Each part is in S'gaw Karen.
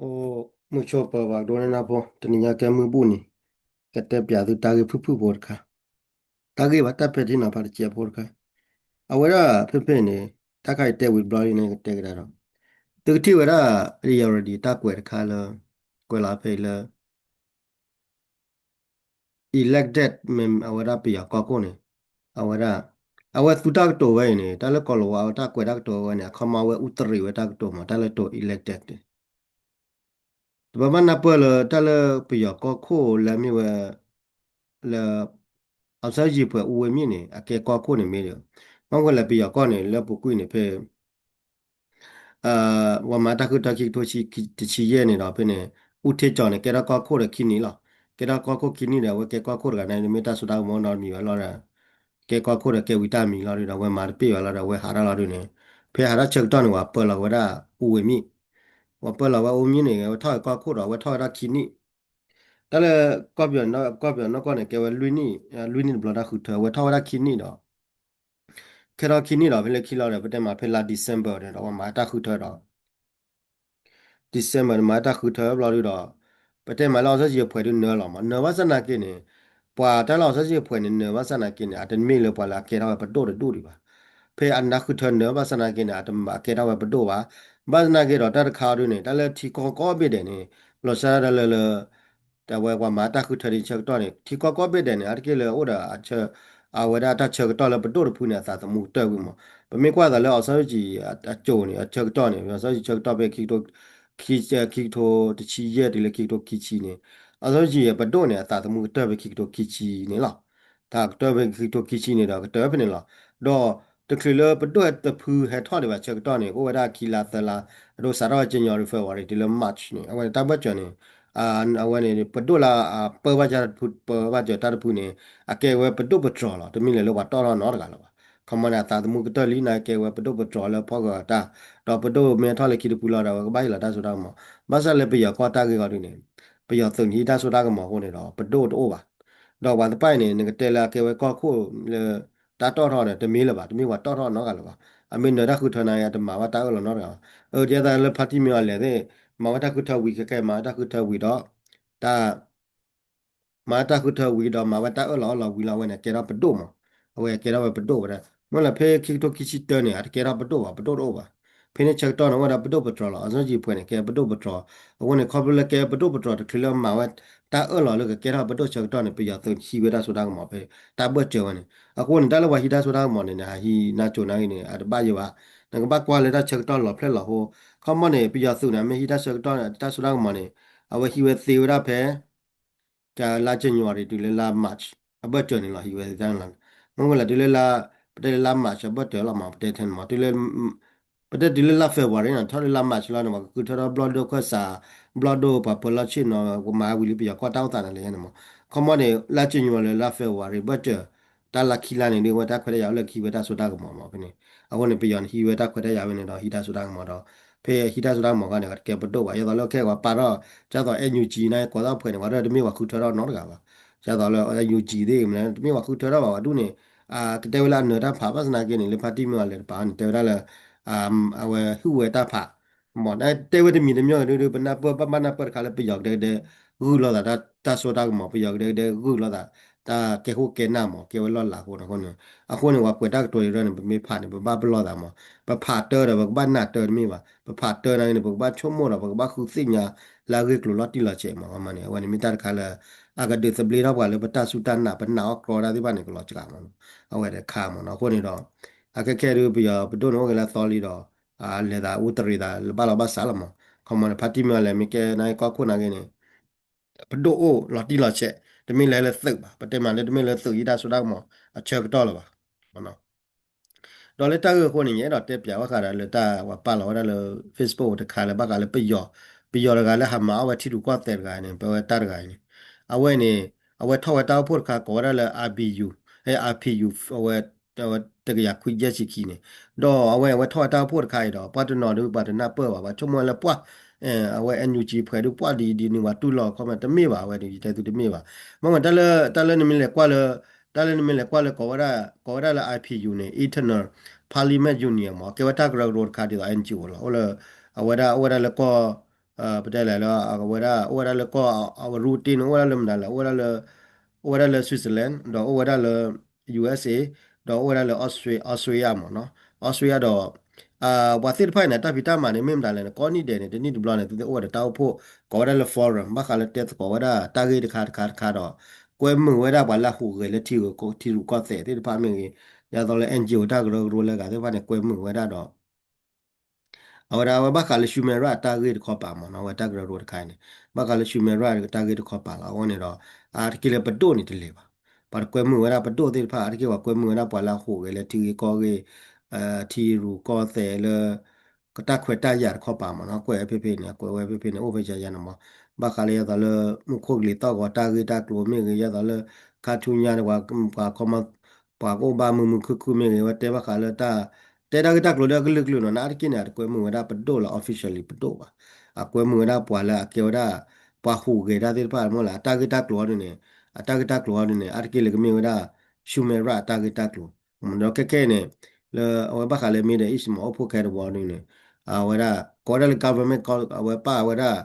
အိၣ်မုၢ်ဆိပၢၤဘၣ်ကဒိနနၢ်ဖိ တနံၤညါကဲမုၢ်ဘူၣ်နံၤ ကတဲပၠးသုတၢ်ဂ့ၢ်ဖုၣ်ဖုၣ်ဖိတခါ, တၢ်ဂ့ၢ်ဘၣ်တၢ်ပဲာ်ထံနီၤဖးတစဲးဖိတခါ, အဝဲဒၣ်ဖဲဖဲန့ၣ် တၢ်ခါအံၤတဲဝံၤတဘျီလံန့ၣ် ကတဲကဒါဒီး သုကထံၣ်ဝဲဒၣ် already တၢ်ကွဲးတခါလၢ ကွဲးလီၤဖဲအံၤလၢ elected မ့ၢ်အဝဲဒၣ်ပယီၤကီၢ်ခိၣ်န့ၣ် အဝဲဒၣ် အဝဲသူတၢ်ကတိၤဝဲအံၤန့ၣ် တၢ်လၢကီၢ်လၤဝါအတၢ်ကွဲးတၢ်ကတိၤဝဲန့ၣ် အခီမီဝဲအူတရံးဝဲတၢ်ကတိၤမး တၢ်လၢတိၤ elected န့ၣ် တဘၣ်ဘၣ်နၢ်ပၢၢ်လၢတၢ်လၢပယီၤကီၢ်ခိၣ်လၢမ့ၢ်ဝဲ လၢ အောင်ဆန်းစုကြည် ဖှဲးအူဝဲမ့ၢ်န့ၣ် အကဲကီၢ်ခိၣ်န့ၣ်မ့ၢ်ဒီး မ့ၢ်ဝဲလၢပယီၤကီၢ်န့ၣ် လၢပူၤကွံာ်န့ၣ်ဖဲ ပှၤမၤတၢ်ဃုထၢခံကထိတဆံယဲၢ်န့ၣ်ဒီး ဖဲန့ၣ် ဦးထင်ကျော်န့ၣ် ကဲထီၣ်ကီၢ်ခိၣ်ဒီးခံနံၣ်လီၤ. ကဲထီၣ်ကီၢ်ခိၣ်ခံနံၣ်ဒီး အဝဲကဲကီၢ်ခိၣ်တဂၤန့ၣ် မ့ၢ်တၢ်စိတၢ်ကမီၤနီတမံၤဝဲလီၤဒီး ကဲကီၢ်ခိၣ်ဒီးကဲဝံၤတၢ်မံၤလီၤဒီး အဝဲမၤတပ့ၢ်ဝဲလီၤဒီး အဝဲဟးထီၣ်လီၤဒုးန့ၣ် ဖဲဟးထီၣ်ဆၢကတီၢ်န့ၣ် ပှၤပၢလီၤဝဲဒၣ်အူဝဲမ့ၢ် ပှၤပၢလီၤဝဲအူမ့ၢ်န့ၣ် အဝဲထီၣ်ဝဲကီၢ်ခိၣ်ဒီး အဝဲထီၣ်ဝဲဒၣ်ခံနံၣ် တၢ်လၢ ကီၢ်ပယီၤနီၢ်ကီၢ်န့ၣ် ကဲဝဲလွံၢ်နံၣ် လွံၢ်နံၣ်တဘျီတၢ်ဃုထၢ အဝဲထီၣ်ဝဲဒၣ်ခံနံၣ်ဒီး ခဲထီၣ်ခံနံၣ်ဒီး ဖဲလၢခံလီၤဒီး ပတဲမးဖဲလါ December န့ၣ်ဒီး ပှၤမၤတၢ်ဃုထၢဒီး December န့ၣ် မၤတၢ်ဃုထၢဘျီဒုးဒီး ပတဲမးလၢ အောင်ဆန်းစုကြည် ဖှဲးဒုးနၢလီၤမး နၢဘၣ်ဆၣ်သနာ်က့န့ၣ် ပှၤတၢ်လၢ အောင်ဆန်းစုကြည် ဖှဲးန့ၣ် နၢဘၣ်ဆၣ်သနာ်က့န့ၣ် အတမ့ၢ်လၢပှၤလၢအကဲထီၣ်ဝဲပဒိၣ်တဒူၣ်ဒံးဘၣ်. ဖဲအနၢ်ဃုထၢနၢဘၣ်ဆၣ်သနာ်က့န့ၣ် အတမ့ၢ်အကဲထီၣ်ဝဲပဒိၣ်ဘၣ်. ဘၣ်ဆၣ်သနာ်က့ဒီး တၢ်တခါအီၤဒုးန့ၣ် တၢ်လၢထံကီၢ်ကိးဘ့ၣ်ဒဲးန့ၣ် လီၤစၢ်ဒၣ်လၢလၢ တၢ်ဝဲပှၤမၤတၢ်ဃုထၢဒ်ဆၢကတီၢ်န့ၣ် ထံကီၢ်ကိးဘ့ၣ်ဒဲးန့ၣ် အါတက့ၢ်လၢအိၣ်ဒီး အဝဲဒၣ်တၢ်ဆၢကတီၢ်လၢပဒိၣ်တဖုန့ၣ် အသးသမူကတၢၢ်ဝံၤမး. ပမ့ၢ်ကွၢ်သးလၢ အောင်ဆန်းစုကြည် အစိၤန့ၣ် အဆၢကတီၢ်န့ၣ် အောင်ဆန်းစုကြည် ဆၢကတီၢ်ဖဲခံကထိ ခံကထိတဆံယဲၢ်တုၤလၢခံကထိခံဆံန့ၣ် အောင်ဆန်းစုကြည် ပဒိၣ်န့ၣ် အသးသမူကတၢၢ်ဖဲခံကထိခံဆံန့ၣ်လီၤ. တၢ်ကတၢၢ်ဖဲခံကထိခံဆံန့ၣ်ဒီး ကတၢၢ်ဖဲန့ၣ်လီၤ. ဒီးတချုးလၢပဒိၣ်တဖုဟဲထီၣ်ဒံးဘၣ်ဆၢကတီၢ်န့ၣ် အိၣ်ဝဲဒၣ်ခံလါသၢလါ အဒိစးထီၣ်ဝဲ January February တုၤလၢ March န့ၣ် အဝဲန့ၣ်တၢ်ဘၢၣ်စၢၤန့ၣ် အဝဲန့ၣ် ပဒိၣ်လၢအပၢဘၣ်စၢၤတၢ်တဖု ပၢဘၣ်စၢၤတၢ်တဖုန့ၣ် အကဲဝဲပဒိၣ်ပတြီၤလီၤ. တမ့ၢ်လၢလၢပှၤတီၣ်ထီၣ်နီတဂၤလၢၤဘၣ်. ခီမီန့ၣ် အသးသမူကတၢၢ်လံန့ၣ် ကဲဝဲပဒိၣ်ပတြီၤလၢဖီၣ်ဂၢၢ်အတၢ် ဒီးပဒိၣ်မ့ၢ်ထီၣ်လၢခံတဖုလီၤဒီး အဝဲကဘၣ်ဟ့ၣ်လီၤတၢ်စိတၢ်ကမီၤ. ဘၣ်ဆၣ်လၢပယီၤကီၢ်တၢ်ဂ့ၢ်အီၤဒုးန့ၣ် ပယီၤသုးန့ၣ်ဟံးတၢ်စိတၢ်ကမီၤအဃိန့ၣ်ဒီး ပဒိၣ်တအိၣ်ဘၣ်. ဒီးပှၤသ့ၣ်တဖၣ်အံၤန့ၣ် နကတဲလၢအကဲဝဲကီၢ်ခိၣ်လၢ တၢ်တီၣ်ထီၣ်ဒီး တမ့ၢ်လၢၤဘၣ်, တမ့ၢ်ပှၤတီၣ်ထီၣ်နီတဂၤလၢၤဘၣ်. အမ့ၢ်နၢၤတၢ်ဃုထၢန့ၣ် အတမၤဘၣ်တၢ်အၢၣ်လီၤနီတဂၤဘၣ်. အဒ်သိးလၢဖါတံၢ်မ့ၢ်အီၤလဲၣ်သ့ၣ် မၤဝဲတၢ်ဃုထၢဝံၤ ခဲကဲမၤဝဲတၢ်ဃုထၢဝံၤဒီး တၢ် မၤတၢ်ဃုထၢဝံၤဒီး မၤဝဲတၢ်အၢၣ်လီၤအီလီၤဝံၤလီၤ အဝဲန့ၣ် ကဲထီၣ်ပဒိၣ်မး. အဝဲကဲထီၣ်ဝဲပဒိၣ်ဝဲဒၣ် မ့ၢ်လၢဖဲခံကထိခံဆံတၢန့ၣ် အတကဲထီၣ်ပဒိၣ်ဘၣ်, ပဒိၣ်တအိၣ်ဘၣ်. ဖဲန့ၣ်ဆၢကတီၢ်န့ၣ် အိၣ်ဝဲဒၣ်ပဒိၣ်ပတြီၤလီၤ. အောင်ဆန်းစုကြည် ဖှဲးန့ၣ် ကဲပဒိၣ်ပတြီၤ. အဃိန့ၣ် ခီဖျိလၢကဲပဒိၣ်ပတြီၤ တချုးလၢမၤဝဲတၢ်အၢၣ်လီၤလၢကကဲထီၣ်ပဒိၣ်ဆၢကတီၢ်န့ၣ် ပယီၤသုးဟံးဝဲတၢ်စိတၢ်ကမီၤဖဲ တၢ်ဘၢၣ်စၢၤဝဲန့ၣ်. အဃိန့ၣ် တၢ်လၢပှၤဟံးတၢ်စိတၢ်ကမီၤန့ၣ် နဟးဟံးနါစိၤနါဂ့ၤန့ၣ် အတဘၣ်ယိၣ်ဘၣ်. နကဘၣ်ကွၢ်လၢတၢ်ဆၢကတီၢ်လီၤဖျဲၣ်လီၤဟိ. ခီမီန့ၣ် ပယီၤသုးန့ၣ် မ့ၢ်ဟံးတၢ်ဆၢကတီၢ် တၢ်စိတၢ်ကမီၤန့ၣ် အဝဲဟံးဝဲသ့ဝဲဒၣ်ဖဲ ကလါ January တုၤလၢလါ March အဘၢၣ်စၢၤန့ၣ်လီၤ ဟံးဝဲသ့ၣ်တၢ်န့ၣ်လီၤ. မ့ၢ်ဝဲလၢတုၤလၢလါ ပတဲလၢလါ March အဘၢၣ်စၢၤလီၤမး ပတဲထဲန့ၣ်မး တုၤလၢ ပတဲတုၤလၢလါ February န့ၣ် ထီၣ်လၢလါ March လီၤန့ၣ် ပှၤကဃုထၢထီၣ်ဘျီၣ်ဒိၣ်ခၢၣ်စး ဘျီၣ်ဒိၣ်ပှၤပၢၤလီၢ်ဆ့ၣ်နီၤ ကမၤဝံၤလံပယီၤကီၢ်တၢ်အိၣ်သးန့ၣ်လၢန့ၣ်မး. ခီမီန့ၣ် လါ January လၢလါ February ဘၢၣ်စၢၤ တၢ်လါခံလါန့ၣ် ဒ်ဝဲတၢ်ခွဲးတၢ်ယာ်အိၣ်လၢကဟံးဝဲတၢ်စိတၢ်ကမီၤမးဖဲန့ၣ်. အဃိန့ၣ် ပယီၤန့ၣ်ဟံးဝဲတၢ်ခွဲးတၢ်ယာ်ဝဲန့ၣ်ဒီး ဟံးတၢ်စိတၢ်ကမီၤဒီး ဖဲဟံးတၢ်စိတၢ်ကမီၤခီန့ၣ် တကဲပဒိၣ်ဘၣ်. ဒ်သိးလၢခဲပှၤပာ်ထီၣ် ဒ်သိး NUG န့ၣ် ကိးသီၣ်ဖှဲးန့ၣ် ပှၤတမ့ၢ်ပှၤဃုထၢထီၣ်နီတဂၤဘၣ်. ဒ်သိးလၢ NUG သ့ၣ်မ့ၢ် တမ့ၢ်ပှၤဃုထၢထီၣ်ဘၣ် ပှၤဒူၣ်န့ၣ် ကတဲဝဲလၢအနၢၤတၢ်ဖး ဘၣ်ဆၣ်သနာ်က့န့ၣ် လၢဖါတံၢ်မ့ၢ်အီၤလဲၤတပၤန့ၣ် တဲဝဲဒၣ်လၢ အဝဲဟုၣ်ဝဲတၢ်ဖး မ့ၢ်တဲဝဲတမံၤတမံၤဒုးဒုး ပနၢ်ပၢၢ်ဘၣ်ဘၣ်နၢ်ပၢၢ်တခါလၢပယီၤကဒဲကဒဲ ဂုာ်လိာ်သးတၢ်စိတၢ်ကမီၤ ပယီၤကဒဲကဒဲဂုာ်လိာ်သး တၢ်ကဲခိၣ်ကဲနၢ်မး ကဲဝဲလီၢ်လၤအဃိန့ၣ် အဃိန့ၣ် ပှၤကွဲးတၢ်ကတိၤတရၢန့ၣ် ပမ့ၢ်ဖးန့ၣ် ပဘၣ်ပလီၢ်သးမး ပဖးတၢ်ဒီး ပကဘၣ်နၢ်တၢ်တမ့ၢ်ဘၣ် ပဖးတၢ်နာ်က့န့ၣ် ပကဘၣ်ဆိကမိၣ်ဒီး ပကဘၣ်ဃုသ့ၣ်ညါလၢအဂ့ၢ်ကျိၤလီၤတံၢ်လီၤဆဲးမး အဝဲန့ၣ် အဝဲန့ၣ်မ့ၢ်တၢ်တခါလၢ အကဒုးသဘျ့ထီၣ်ပှၤလၢပတၢ်စူၢ်တၢ်နာ် ပနာ်အီၣ်ကြီတၢ်သ့ၣ်တဖၣ်န့ၣ် ကလီၤစှၤမး အဝဲတခါမးနီၤ အဃိန့ၣ်ဒီး အခဲခဲဒုး ပယီၤပဒိၣ်န့ၣ်အိၣ်က့ၤလၢအသီလံဒီး လဲၤသးအူတရံးသး လၢဘၣ်လီၤဘၣ်စးလီၤမး ခီမီန့ၣ် ဖါတံၢ်မ့ၢ်အီၤလဲၤမ့ၢ်ကဲနာ်က့ကီၢ်ခိၣ်နာ်က့န့ၣ် ပဒိၣ်အိၣ်လီၤတံၢ်လီၤဆဲး တမ့ၢ်လၢဟဲလၢသုးဘၣ် ပတဲမးလၢတမ့ၢ်လၢသုးဟံးတၢ်စိတၢ်ကမီၤအဆၢကတီၢ်လၢၤဘၣ် ဒီးလၢတၢ်ဂ့ၢ်အဃိန့ၣ် ယအဲၣ်ဒိးတဲပၠးဘၣ်ဃးဒီးလၢတၢ်ဝဲပာ်လီၤဝဲဒၣ်လၢ Facebook တခါလၢဘၣ်ဃးလၢပယီၤ ပယီၤတဂၤလၢဟးမၤအီၣ်ဝဲထံရူၢ်ကီၢ်သဲးတဂၤန့ၣ် ပဝဲတၢ်တဂၤအံၤန့ၣ် အဝဲန့ၣ် အဝဲထီၣ်ဝဲတၢ်အိၣ်ဖှိၣ်တခါကိးဝဲဒၣ်လၢ RBU အဲ RPU အဝဲ တကယၤခွံယဲၢ်ဆံခံန့ၣ် ဒီးအဝဲ အဝဲထီၣ်ဝဲတၢ်အိၣ်ဖှိၣ်တခါအံၤဒီး ပှၤတနီၤဒုးပှၤတနၢ်ပၢၢ်ဘၣ် ပှၤဆိကမိၣ်ဝဲလၢပှၢ် အဝဲ NUG ဖှဲးဒုးပှၢ်ဒ်အံၤဒ်န့ၣ် ပှၤတူၢ်လိာ်ခီမီ တမ့ၢ်ဘၣ် အဝဲဒုးယတဲသုတမ့ၢ်ဘၣ် မ့ၢ်ဝဲတၢ်လၢနမ့ၢ်လဲၤကွၢ်လၢ တၢ်လၢနမ့ၢ်လဲၤကွၢ်လၢကိးဝဲဒၣ် ကိးဝဲဒၣ်လၢ IPU န့ၣ် Internal Parliament Union မး ကဲဝဲတၢ်ကရၢကရိတခါဒ်သိး NGO လီၤ အိၣ်လၢ အဝဲဒၣ်အိၣ်ဝဲဒၣ်လၢကီၢ် ပတဲလဲၣ်လၢ အဝဲဒၣ် အိၣ်ဝဲဒၣ်လၢကီၢ် အဝဲ routine အိၣ်ဝဲဒၣ်လၢမနုၤလဲၣ် အိၣ်ဝဲဒၣ်လၢ အိၣ်ဝဲဒၣ်လၢ Switzerland ဒီးအိၣ်ဝဲဒၣ်လၢ U S A ဒီးအိၣ်ဝဲဒၣ်လၢ Austria Austria မ့ၢ်နီၤ Austria ဒီး ပှၤသ့ၣ်တဖၣ်အံၤန့ၣ် တၢ်ဖံးတၢ်မၤန့ၣ် မ့ၢ်မတၤလဲၣ်န့ၣ် ကိးနံၣ်ဒဲးန့ၣ် တနံၣ်တဘျီန့ၣ် သုသ့ၣ်အိၣ်ဝဲဒီးတၢ်အိၣ်ဖှိၣ် ကိးဝဲဒၣ်လၢ forum ဘၣ်ဃးလၢတဲသကိးဝဲဒၣ်တၢ်ဂ့ၢ်တခါတခါတခါဒီး ကွဲမုာ်ဝဲဒၣ်ပှၤလၢအဟူးဂဲၤလၢထံရူၢ်ကီၢ်သဲးသ့ၣ်တဖၣ်မ့ၢ်ဂ့ၤ ဒ်သိးလၢ N G O တၢ်ကရၢကရိလၢအဂၤသ့ၣ်တဖၣ်န့ၣ် ကွဲမုာ်ဝဲဒၣ်ဒီး အဝဲဒၣ်အဝဲဘၣ်ဃးလၢ human right အတၢ်ဂ့ၢ်တခီပၤမ့ၢ်နီၤ အဝဲတၢ်ကရၢကရိတခါအံၤန့ၣ် ဘၣ်ဃးလၢ human right တၢ်ဂ့ၢ်တခီပၤလီၤ. အဃိန့ၣ်ဒီး အါတက့ၢ်လၢပဒိၣ်န့ၣ်တလဲၤဘၣ်. ပှၤတကွဲမုာ်ဝဲဒၣ်ပဒိၣ်သ့ၣ်တဖၣ် အါတက့ၢ်ပှၤကွဲမုာ်ဝဲဒၣ်ပှၤလၢအဟူးဂဲၤလၢထံဂ့ၢ်ကီၢ်ဂ့ၢ် ထံရူၢ်ကီၢ်သဲးလၢ ကတၢ်ခွဲးတၢ်ယာ်တခီပၤမ့ၢ်နီၤ ကွဲးဝဲဖဲဖဲန့ၣ် ကွဲးဝဲဖဲဖဲန့ၣ် အိၣ်ဖဲယၤယၤန့ၣ်မ့ၢ် ဘၣ်ဃးလၢယသးလၢ မူခိၣ်ကလံၤသီၣ်ဂီၤတၢ်ဂ့ၢ်တၢ်ကျိၤမ့ၢ်ဂ့ၤ ယသးလၢ ခါထူညါန့ၣ် ပှၤ ပှၤကအိၣ်ဘၣ်မုာ်မုာ်ခုၣ်ခုၣ်မ့ၢ်ဂ့ၤ ဝဲတဲဘၣ်ဃးလၢတၢ် တဲတၢ်ဂ့ၢ်တၢ်ကျိၤလၢအကလုာ်ကလုာ်နီၤ နာ်အါတက့ၢ်န့ၣ် အတကွဲမုာ်ဝဲဒၣ်ပဒိၣ်လၢ officially ပဒိၣ်ဘၣ်. အကွဲမုာ်ဝဲဒၣ်ပှၤလၢအကဲဝဲဒၣ် ပှၤဟူးဂဲၤတၢ်သ့ၣ်တဖၣ်မ့ၢ်လၢ အတၢ်ဂ့ၢ်တၢ်ကျိၤအီၤဒ်န့ၣ် အတၢ်ဂ့ၢ်တၢ်ကျိၤအီၤဒ်န့ၣ် အါတက့ၢ်လၢကမ့ၢ်ဝဲဒၣ် human right အတၢ်ဂ့ၢ်တၢ်ကျိၤ ဒီးခဲခဲအံၤန့ၣ် လၢအဝဲဘၣ်ဃးလၢ Middle East မ့ၢ်အိၣ်ဖှိၣ်ခဲတဝီဒ်န့ၣ် အဝဲဒၣ် ကိးဝဲဒၣ်လၢ government အဝဲပာ်ဝဲဒၣ်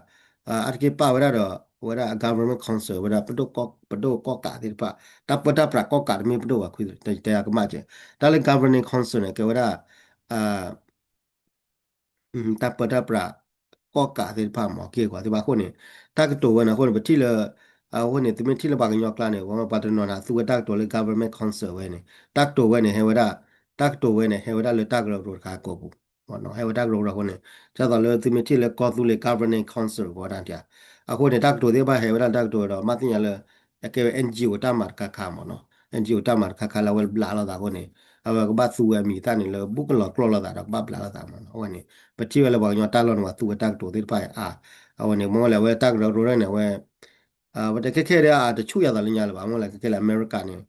အါတက့ၢ်ပာ်ဝဲဒၣ်ဒီး အဝဲဒၣ် government council ဝဲဒၣ် ပဒိၣ်ကီၢ်ကးသ့ၣ်တဖၣ် တၢ်ပၢတၢ်ပြးကီၢ်ကးတမ့ၢ်ပဒိၣ်ဘၣ် ခွံတဲအကမၣ်ကဲ တၢ်လၢ governing council န့ၣ် ကဲဝဲဒၣ် တၢ်ပၢတၢ်ပြးကီၢ်ကးသ့ၣ်တဖၣ်မ့ၢ်က့ၢ်ကွၢ်သ့ၣ်တဖၣ်အဃိန့ၣ် တၢ်ကတိၤဝဲန့ၣ်အဃိန့ၣ် ပထံၣ်လၢ အဃိန့ၣ် သုမ့ၢ်ထံၣ်လၢပှၤကညီကျါန့ၣ် ပှၤတနီၤန့ၣ် သူဝဲတၢ်ကတိၤလၢ government council ဝဲန့ၣ် တၢ်ကတိၤဝဲန့ၣ် ဟဲဝဲဒၣ် တၢ်ကတိၤဝဲန့ၣ် ဟဲဝဲဒၣ်လၢတၢ်ကရၢကရိတခါကိးပူၤ ဟဲဝဲတၢ်ကရၢကရိအဃိန့ၣ် ဒ်သိးလၢသုမ့ၢ်ထံၣ်လၢကီၢ်သူလ့ၤ governing council ကီးဒၣ်တၢ် အဃိန့ၣ် တၢ်ကတိၤသ့ၣ်တဖၣ်ဟဲဝဲဒၣ်တၢ်ကတိၤဒီး မ့ၢ်သ့ၣ်ညါလၢ အကဲဝဲ N G O တၢ်မၤတခါခါမ့ၢ်နီၤ N G O တၢ်မၤတခါခါလၢအဝဲဘျးလိာ်သးအဃိန့ၣ် အဝဲကဘၣ်သူဝဲအမံၤသၣ်န့ၣ်လၢ ဘူးကလီၤကျိာ်လိာ်သးဒီးကဘၣ်ဘျးလိာ်သးမ့ၢ်နီၤ အဝဲန့ၣ် ပထံၣ်ဝဲလၢပှၤကညီတၢ်လီၢ်န့ၣ် ပှၤသူဝဲတၢ်ကတိၤသ့ၣ်တဖၣ်အါ အဝဲန့ၣ် မ့ၢ်လၢအဝဲတၢ်ကရၢကရိန့ၣ် အဝဲ ပတဲခဲခဲဒၣ်အတဆူၣ်ယၤသးလၢညါလၢၤဘၣ် မ့ၢ်လၢခဲခဲလၢ အမဲရကၤန့ၣ်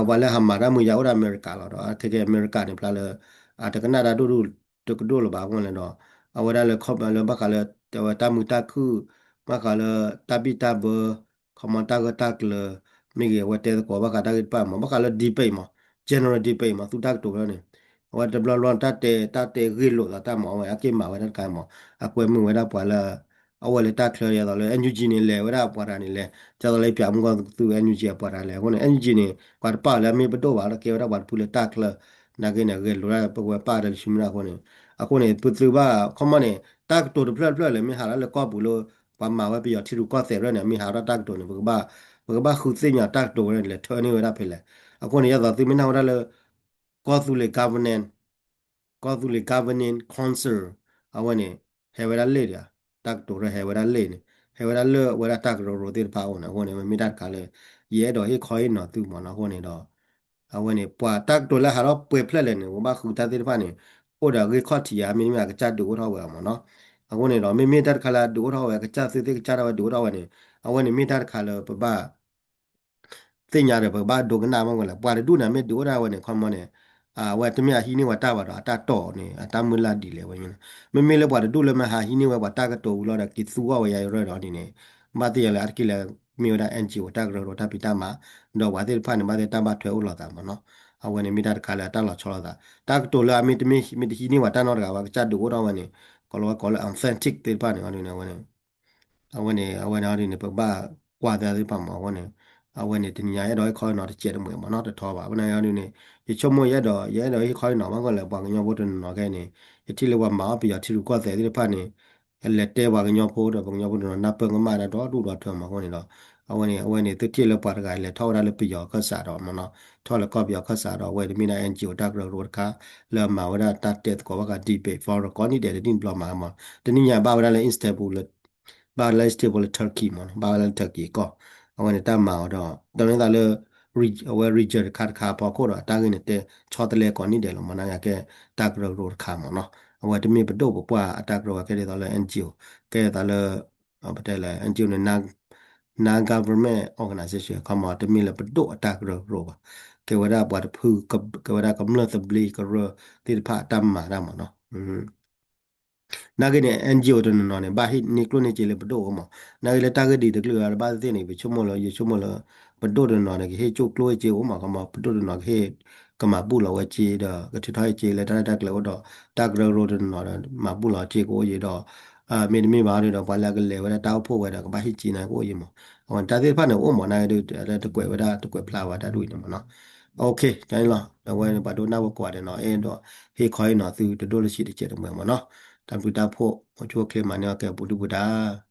ပှၤလၢဟးမၤတၢ်မုာ်ယၤအိၣ်ဒီးအမဲရကၤလီၤဒီး ခဲခဲအမဲရကၤန့ၣ် ဖျါလၢ အတကနၣ်တၢ်ဒိၣ်ဒိၣ်တကဒိၣ်လၢၤဘၣ် မ့ၢ်လၢဒီး အဝဲဒၣ်လၢ လၢဘၣ်ဃးလၢ တၢ်မုာ်တၢ်ခုၣ် ဘၣ်ဃးလၢ တၢ်ဘံၣ်တၢ်ဘၢ ခီမီတၢ်ဂၢၢ်တၢ်ကျၢၤ မ့ၢ်ဂ့ၤ အဝဲတဲသကိးဘၣ်ဃးတၢ်ဂ့ၢ်တဖၣ်မ့ၢ် ဘၣ်ဃးလၢ debate မ့ၢ် general debate မ့ၢ် သူတၢ်ကတိၤဝဲန့ၣ် အဝဲတဘျီဘျီန့ၣ် တၢ်တဲ တၢ်တဲဂ့ၢ်လိာ်သးတၢ်မ့ၢ် အဝဲအက့ၢ်မၤဝဲဒၣ်တခါမ့ၢ် အကွဲမုာ်ဝဲဒၣ်ပှၤလၢ အဝဲလၢတၢ်ချၢဒ်သိးလၢ N U G န့ၣ် လဲၤဝဲဒၣ်ပှၤတဂၤန့ၣ်လဲၤ ဒ်သိးလၢယပျးမူကီၢ်သူ N U G အပှၤတဂၤလဲၤ အဃိန့ၣ် N U G န့ၣ် ပှၤတပာ်အီၤလၢအမ့ၢ်ပဒိၣ်ဘၣ်ဒီးကဲဝဲဒၣ်ပှၤတဖုလၢတၢ်ချၢ နာ်က့န့ၣ် ဂဲၤလိာ်ဒၣ်ပဝဲပာ်ဒီးလၢ human right အဃိန့ၣ် အဃိန့ၣ် ပသုဘၣ် ခီမီန့ၣ် တၢ်ကတိၤတဖျၢၣ်တဖျၢၣ်လၢမ့ၢ်ဟးထီၣ်လၢကီၢ်ပူၤလၢ ပှၤမၤဝဲပယီၤထံရူၢ်ကီၢ်သဲးတဖျၢၣ်န့ၣ် မ့ၢ်ဟးထီၣ်တၢ်ကတိၤန့ၣ် ပကဘၣ် ပကဘၣ်ဃုသ့ၣ်ညါတၢ်ကတိၤဝဲန့ၣ် လဲၤထၢန့ၢ်ဝဲဒၣ်ဖဲလဲၣ် အဃိန့ၣ် ယသးသုမ့ၢ်နၢ်ဟူဒၣ်လၢ ကီၢ်သူလ့ၤ governance ကီၢ်သူလ့ၤ governing council အဝဲန့ၣ် ဟဲဝဲဒၣ်လ့ၣ်ဒီး တၢ်ကတိၤဒီးဟဲဝဲဒၣ်လ့ၣ်န့ၣ် ဟဲဝဲဒၣ်လၢဝဲဒၣ်တၢ်ကရၢကရိသ့ၣ်တဖၣ်အအိၣ်န့ၣ် အဃိန့ၣ် မ့မ့ၢ်တၢ်တခါလၢ ယအဲၣ်ဒိးဟ့ၣ်ခီဟ့ၣ်နီၤသုမ့ၢ်နီၤ အဃိန့ၣ်ဒီး အဝဲန့ၣ် ပှၤတၢ်ကတိၤလၢဟးထီၣ်ပှဲၤဖျၢၣ်လဲၣ်န့ၣ် ပဘၣ်ဃုတၢ်သ့ၣ်တဖၣ်န့ၣ် အိၣ်ဒီးအဂ့ၢ်ခီၣ်ထံးဧါ မ့တမ့ၢ်အကစၢ်ဒုးအိၣ်ထီၣ်ဝဲမ့ၢ်နီၤ အဃိန့ၣ်ဒီး မ့မ့ၢ်တၢ်တခါလၢအဒုးအိၣ်ထီၣ်ဝဲ အကစၢ်သုးသ့ၣ်ကစၢ်ထီၣ်ဝဲဒုးအိၣ်ထီၣ်ဝဲန့ၣ် အဝဲန့ၣ်မ့ၢ်တၢ်တခါလၢပဘၣ် သ့ၣ်ညါဒီး ပကဘၣ်ဒိကနၣ်မ့ၢ်ဝဲလဲၣ် ပှၤတဒူၣ်န့ၣ် မ့ၢ်ဒုးအိၣ်ထီၣ်ဝဲန့ၣ် ခီမီန့ၣ် အဝဲတမ့ၢ်အဟံးန့ၢ်ဝဲတၢ်ဘၣ်ဒီး အတၢ်တီၢ်န့ၣ် အတၢ်မုၢ်လၢ်ဒ်လဲၣ်ဝဲန့ၣ် မ့မ့ၢ်လၢပှၤတဒူၣ်လၢမ့ၢ်ဟးဟံးန့ၢ်ဝဲပှၤတၢ်ကတိၤဝံၤလီၤဒီး က့ၤသူအီၤဝဲယါယရၢၢ်ဒီးန့ၣ်န့ၣ် ဘၣ်သ့ၣ်ညါလၢအါတက့ၢ်လၢ မ့ၢ်ဝဲဒၣ် N G O တၢ်ကရၢကရိတၢ်ဖံးတၢ်မၤ ဒီးပှၤသ့ၣ်တဖၣ်န့ၣ် ဘၣ်သ့ၣ်တၢ်ဘၣ်ထွဲအိၣ်လိာ်သးမ့ၢ်နီၤ အဝဲန့ၣ်မ့ၢ်တၢ်တခါလၢအတၢ်လီၤဆီလိာ်သး တၢ်ကတိၤလၢအမ့ၢ်တမ့ၢ် မ့ၢ်တဟံးန့ၢ်ပှၤတၢ်နီတဂၤဘၣ် ကစၢ်ဒုးအိၣ်ထီၣ်ဝဲန့ၣ် ကိးလီၤဝဲကိးလၢ authentic သ့ၣ်တဖၣ်န့ၣ် အဝဲန့ၣ် အဝဲန့ၣ် အဝဲန့ၣ်ဒ်န့ၣ် ပကဘၣ်ကွၢ်သ့ၣ်တဖၣ်မ့ၢ် အဝဲန့ၣ် အဝဲန့ၣ် တနံၤညါအဲၣ်ဒိးဟ့ၣ်ခီဟ့ၣ်နီၤတစဲးတမှဲၤမ့ၢ်နီၤ တထီဘၣ် အဝဲန့ၣ်ဒ်န့ၣ် ယဆိကမိၣ်ယအဲၣ်ဒိး ယအဲၣ်ဒိးဟ့ၣ်ခီဟ့ၣ်နီၤ ဘၣ်ဃိလၢပှၤကညီဖိတနီၤနီၤခဲအံၤန့ၣ် ယထံၣ်လၢပှၤမၤအီၣ်ပယီၤထံရူၢ်ကီၢ်သဲးသ့ၣ်တဖၣ်န့ၣ် လဲၤတဲပှၤကညီဖိဒီး ပှၤကညီဖိတနီၤနၢ်ပၢၢ်ကမၣ်တၢ်ဒီဒူၣ်ဒီထၢမ့ၢ်အဃိန့ၣ်ဒီး အဝဲန့ၣ် အဝဲန့ၣ် သုထံၣ်လၢပှၤတဂၤလဲၤထီၣ်ဝဲဒၣ်လၢပယီၤခၢၣ်စးဒီးမ့ၢ်နီၤ ထီၣ်လၢကီၢ်ပယီၤခၢၣ်စးဒီး အဝဲတမ့ၢ်ဒၣ် N G O တၢ်ကရၢကရိတခါ လၢအမၤဝဲဒၣ်တၢ်တဲသကိးဘၣ်ဃး debate forum ကိးနံၣ်ဒဲးတနံၣ်တဘျီမ့ၢ်မ့ၢ် တနံၣ်ညါဘၣ်ဝဲဒၣ်လၢ Istanbul လၢ ဘၣ်ဝဲဒၣ်လၢ Istanbul လၢ Turkey မ့ၢ်နီၤ ဘၣ်ဝဲဒၣ်လၢ Turkey ကီၢ် အဝဲန့ၣ်တၢ်မၤအီၤဒီး တၢ်န့ၣ်သးလၢ အဝဲ region တခါတခါအဖီခိၣ်ဒီး အတၢ်ဂ့ၢ်န့ၣ်တဲဆီတလဲကိးနံၣ်ဒဲးလီၤမ့ၢ်နီၤ ယကဲတၢ်ကရၢကရိတခါမ့ၢ်နီၤ အဝဲတမ့ၢ်ပဒိၣ်ပပှၢ်အတၢ်ကရၢဝဲကဲဒ်သိးလၢ N G O ကဲဒ်သိးလၢ ပတဲလဲၣ် N G O န့ၣ် non-government organization ခီမ့ၢ်တမ့ၢ်လၢပဒိၣ်အတၢ်ကရၢကရိဘၣ် ကဲဝဲဒၣ်ပှၤတဖု ကဲဝဲဒၣ်ကမျၢၢ်သဘျ့ကရၢသ့ၣ်တဖၣ်အတၢ်မၤတၢ်မ့ၢ်နီၤ နာ်က့န့ၣ် N G O တနီၤနီၤန့ၣ် ဘၣ်ဟ့ၣ်န့ၢ်ကျိၣ်န့ၢ်စ့လၢပဒိၣ်အအိၣ်မး, နာ်က့လၢတၢ်ဂ့ၢ်ဒ်တကလုာ်အဂၤဘၣ်သ့ၣ်သ့ၣ်န့ၣ် ပဆိကမိၣ်လၢ ယဆိကမိၣ်လၢ ပဒိၣ်တနီၤန့ၣ် ကဟ့ၣ်ကၠိၣ်ကျိၣ်ဟ့ၣ်စ့အိၣ်မး, ခီမး ပဒိၣ်တနီၤကဟ့ၣ် ကမၤဘူၣ်လီၤဝဲစ့ဒီး ကထုးထီၣ်ဟ့ၣ်စ့လၢတၢ်ရဲၣ်တၢ်ကျဲၤအိၣ်ဒီး တၢ်ကရၢကရိတနီၤနီၤဒီး မၤဘူၣ်လီၤစ့ကအိၣ်ယံၤဒီး မ့တမ့ၢ်ဘၣ်ဒီး ပှၤလၢအကလဲၤဝဲဒၣ်တၢ်အိၣ်ဖှိၣ်ဝဲဒီး ကဘၣ်ဟံးက့ၤန့ၣ် ကအိၣ်ယံၤမး. အဝဲန့ၣ်တၢ်သ့ၣ်တဖၣ်န့ၣ် အိၣ်မးန့ၣ်ဒီး တကွဲးဝဲဒၣ် တကွဲးဖျါဝဲတၢ်ဒ်အံၤန့ၣ်မးနီၤ. အကဲန့ၣ်လီၤ. အဝဲန့ၣ်ပှၤဒိကနၣ်ဝဲကိးဂၤဒဲးနီၤ, အဲၣ်ဒိးဟ့ၣ်ခီအံၤနီၤ သုတဒိၣ်လၢဆံးတကဲးတမှဲၤမးနီၤ. တၢ်ဘျုးတၢ်ဖှိၣ် အိၣ်ဆူၣ်အိၣ်ချ့မၤန့ၢ်အီၣ်ကဲပူၤဒုၣ်ပူၤဒါ